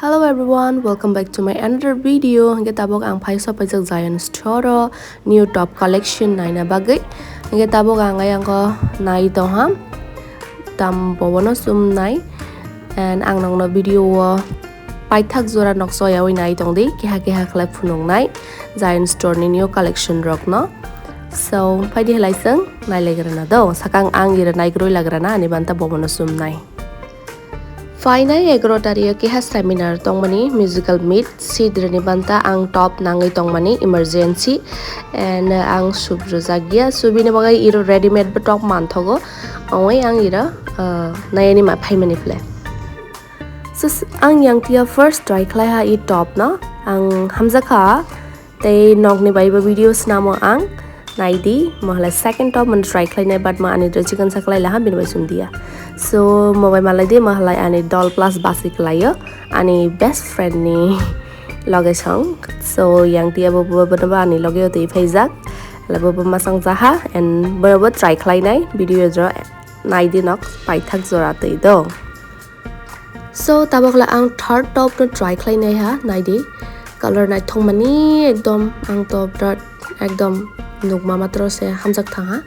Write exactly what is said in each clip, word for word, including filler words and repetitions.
Hello everyone, welcome back to my another video. Hingke tabok ang phai sopaijak Zion Store o new top collection naina bagwi. Hingke tabok ang ayang o nai tongha, tam bobono sumnai. And ang nokno video o paithak jora nokso yawi nai tongdi, keha keha khlai phunuknai Zion Store ni new collection rokno. So, phaidi hwlai chwng nailagrana do. Sakang ang ira naigroi lagrana ani banta bobono sumnai. Phainai egaroh tario keha seminar tongmani, musical meet, sidreni banta ang top nangwi tongmani emergency, and ang sub rwjak ya, subini bagwi iro readymade bo top manthogo, ongwi ang iro, uh, nayani ma phaimani phle. So, s-, ang yang tia first try khlai ha i top no, ang hamjakha. Tei nokni bai bo video snamo ang, naidi, mo halai second top mano try khlainai, but mo ani dress chikonsa khlai laha, bini bai sumdiya. So, mo bai malai di, mo halai ani dol plus basi khlaio, ani best friend ni loge song. So, yang tia bo, bo, bo, bo ani loge o twi phaijak. Halai bo, bo masang jaha, and bo, bo try khlainai, video jro naidi nok, paithak jora twi do. So, tabok le ang third top no try khlai nai ha, nai di. Color naithok mani ekdom, ang to birat ekdom nukma matro se hamjak thang ha.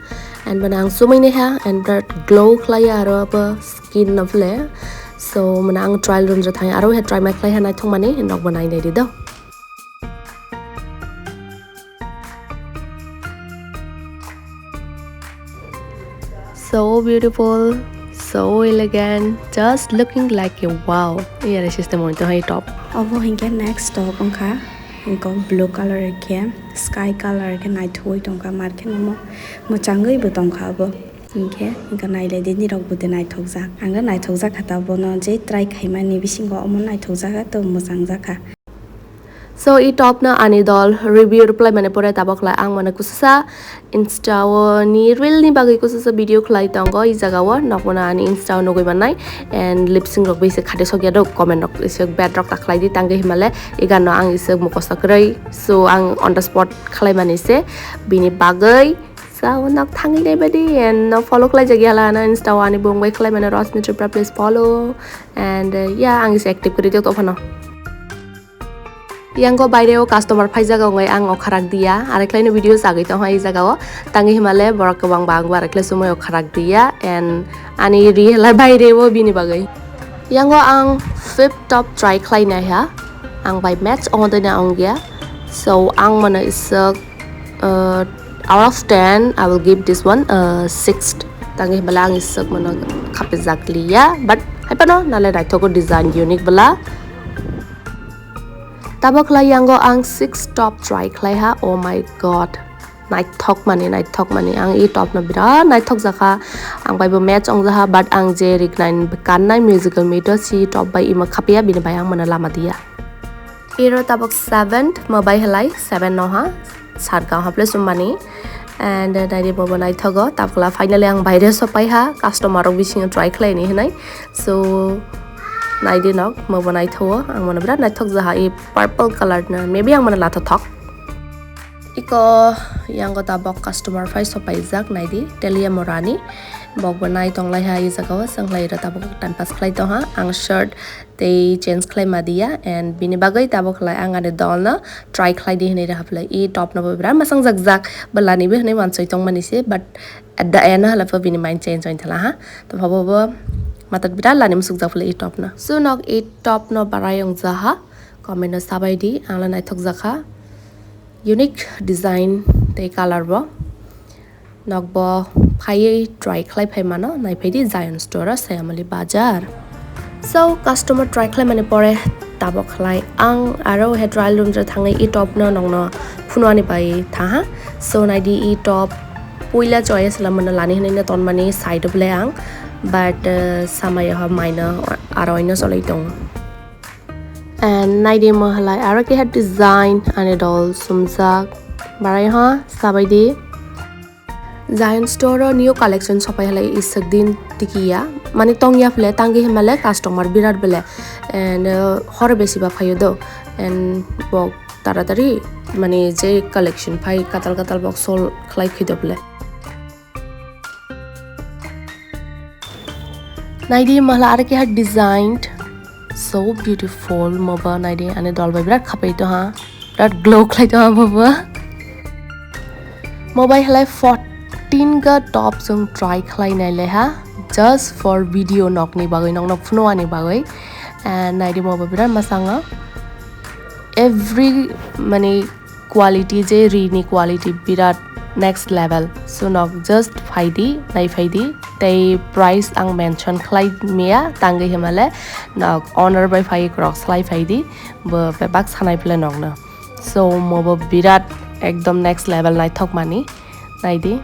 And bana ang chumui nai ha, and birat glow khlai ya aro abo skin no phle. So, mana ang trial room jra thang ha, aro he try mai khlai ha naithok mani, nok bo nai nai di do. So beautiful, so elegant, just looking like a wow. Yare system hoito hai top. Obo hinkhe next top wngkha, hinkhe blue color khe, sky color khe naithogwi tongkha, mar khe namo mwchangwi bo tongkha obo. Hinkhe, hinkhe nailai di nirok bo de naithokjak. Ang naithokjak kha ta bono je try khaimani bisingo omo naithokjak kha to mwchang jak kha. So, i top no ani dol review reply mane pore tabok khlai ang mane kususa Insta o ni reel ni bagwi kususa video khlai tongo i jaga o, nokmano ani Insta o nugwi mannai, and lip sync rok bai se khati sokya rok comment rok ise bad rok ta khlai di tangwi himale i gan no ang ise mukosa kwrwi, so ang on the spot khlai mani se bini bagwi. So, nok thangwi nai badi and no follow khlai jagya la na Insta o ani bung bai khlai mane Rosmi Tripura, please follow, and uh, yeah ang ise active kwrwi tongphano. Yango baire o customer phaijago wngwi ang okharak diya, arekhlaino video chagwi tongha i jaga o. Tangwi himale borok kwbang ba ang bo arekhlai chumui okharak diya, and ani ri hela baire o bini bagwi. Yango ang fifth top try khlai nai ha, ang bai match ongdoi na ongya. So ang mano isok, uh, out of ten I will give this one, uh, six. Tangwi himale ang isok mano khapijak liya, but hai pano nale naithogo design unique bwla. Tabok khlai yango ang six top try khlai ha. Oh my god. Naithok mani, naithok mani. Ang i top no birat naithok jakha. Ang bai bo match ong jaha, but ang je rik nine kannai musical meet o si top bai ima khapya, bini bai ang mano lama diya. Iro tabok seventh, mo bai halai seven no ha. Sarkang haple summani. And, uh, naidi bobo naithogo. Tabokla finally ang baire sopai ha. Customer rok bisingo try khlai ni hinai. So, naidi nok, mobo naithogo. Ang mano birat naithok jaha i purple color na. Maybe ang mano latha thok. Iko yango tabok customer phai sopai jak naidi. Telia Morani. Bok bo nai tong lai ha i jaga o. Sang lai ra tabok time pass khlai tong ha. Ang shirt tei change khlai ma diya, and bini bagwi tabok khlai ang ani dol no try khlai di hinwi rw haphlai. I top no bo birat masang jak jak, bo lani bo hinwi mansoi tong mani se, but at the end halai pho bini mind change oi thala ha. To pha bo bo mata birat lani musuk jak phlai i top no. So nok i top no barai ong jaha, comment no sabai di, ang la naithok jakha. Unique design tei color bo. Nokbo phaiwi try khlai phai mano, nai phai di Zion Store o Sayamali Bazar. So, customer try khlai mani pore tabok khlai ang aro he trial room jora thangwi i top no nokno phunwani bai thaha. So, nai di i top puila choice la mano lani hinwi no ton mani side o ble ang, but, uh, samaya ho maino aro ino choloi tongo. And nai di mo halai aro keha design ani dol sumjak barai ha sabai di. Zion Store o new collection sopai halai iswk din tiki ya. Mani tong ya phle, tangwi himale customer birat bele. And, uh, hor besi ba phaio do. And bo taratari mani je collection phai katal katal bok sol khlai khido bele. Nai di mo halai aro keha designed. So beautiful, mobo naidi ani dol bai birat khapai to ha, birat glow khlai to ha mobo. Mobai halai fourteen ga top song try khlai nai le ha, just for video nokni bagwi, nokno phunwani bagwi. And naidi mobo birat masanga, every mani quality je ri ni quality birat next level. So nok just phaidi, nai phaidi. Tei price ang mention khlai mia, tangwi himale nok owner bai phai krok slai phaidi, bo bebak sanai phle nokno. So mobo birat ekdom next level naithok mani. Naidi.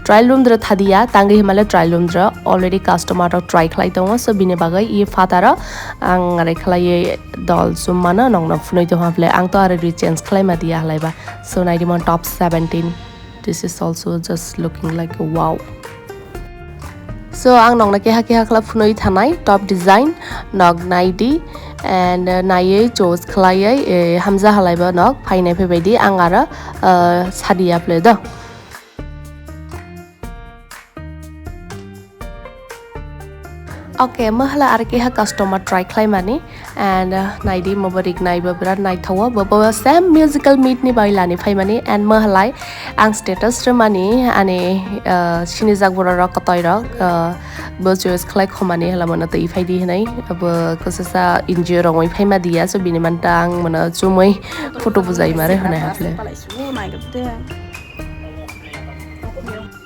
Trial room dra thadia, tangwi himale trial room dra already customer rok try khlai tongo, so bini bagwi i phataro ang are khlaiwi dol chum mano nokno phunui tongha phle, ang to are ri change khlai ma dia halai ba. So naidi mon top seventeen, this is also just looking like wow. So ang nokno keha keha khlai phunui thanai top design nok naidi, and uh, naiwi choose khlaiwi eh, hamja halai ba nok phainai phaibai di, ang aro uh, sadia phle do. Okay, mahala ar keha customer try khlai mani, and uh, naidi mobo rik nai bo birat naithogo, bo bo same musical meet ni bai lani phai mani, and mahalai ang status rwmani ani uh, sinijak borok rok kotoi rok uh, bo choice khlai khomani hala mono twi phai di hinai, abo kwchasa N G O rongwi phai ma diya, so bini manta ang mono chumui photo bujai mare hinai haple.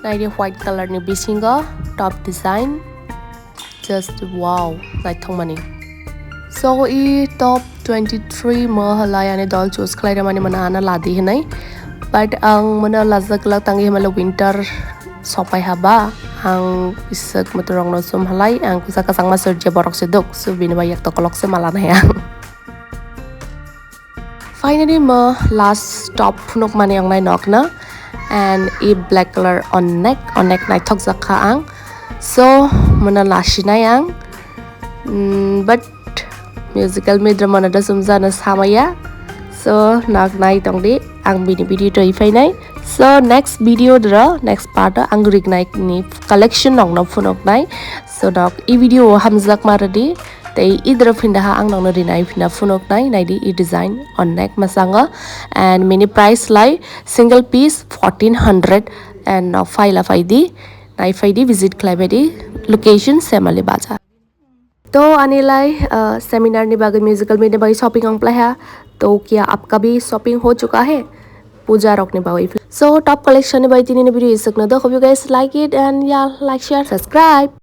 Naidi white color ni bisingo top design, just wow, naithok mani. So i top twenty three mo halai ani dol choose khlai rwmani mana ana ladi hinai, but ang mano lajak lak tangi himale winter sopai haba, ang isik motorokno chum halai, ang kwchak kwchangma sir je borok se duk, so bini bai yak tokolok se mala nai ang. Finally mo last top phunuk mani wngnai nokno, and i black color onek onek naithok jak kha ang, so mono lasinai ang. Mm, but musical meet rwmano da chumjano samaya, so nok nai tongdi ang bini video twi phainai. So next video dro next part o ang rik nai ni collection nokno phunuk nai, so nok i video o hamjak ma rwdi. Tei idra phinda ha ang nokno rinai phinda phunuk nai naidi i design onek masango, and mini price lai single piece fourteen hundred, and nok phaila phaidi nai phaidi visit khlai baidi location Semali Bazar. To ani lai uh, seminar ni bagwi musical meet ni bagwi shopping ang plaiha, to kya apka bhi shopping ho chuka hai puja rok ni bagwi. So top collection ni bagwi tini ni video isuk no do, hope you guys like it and yeah, like, share, subscribe.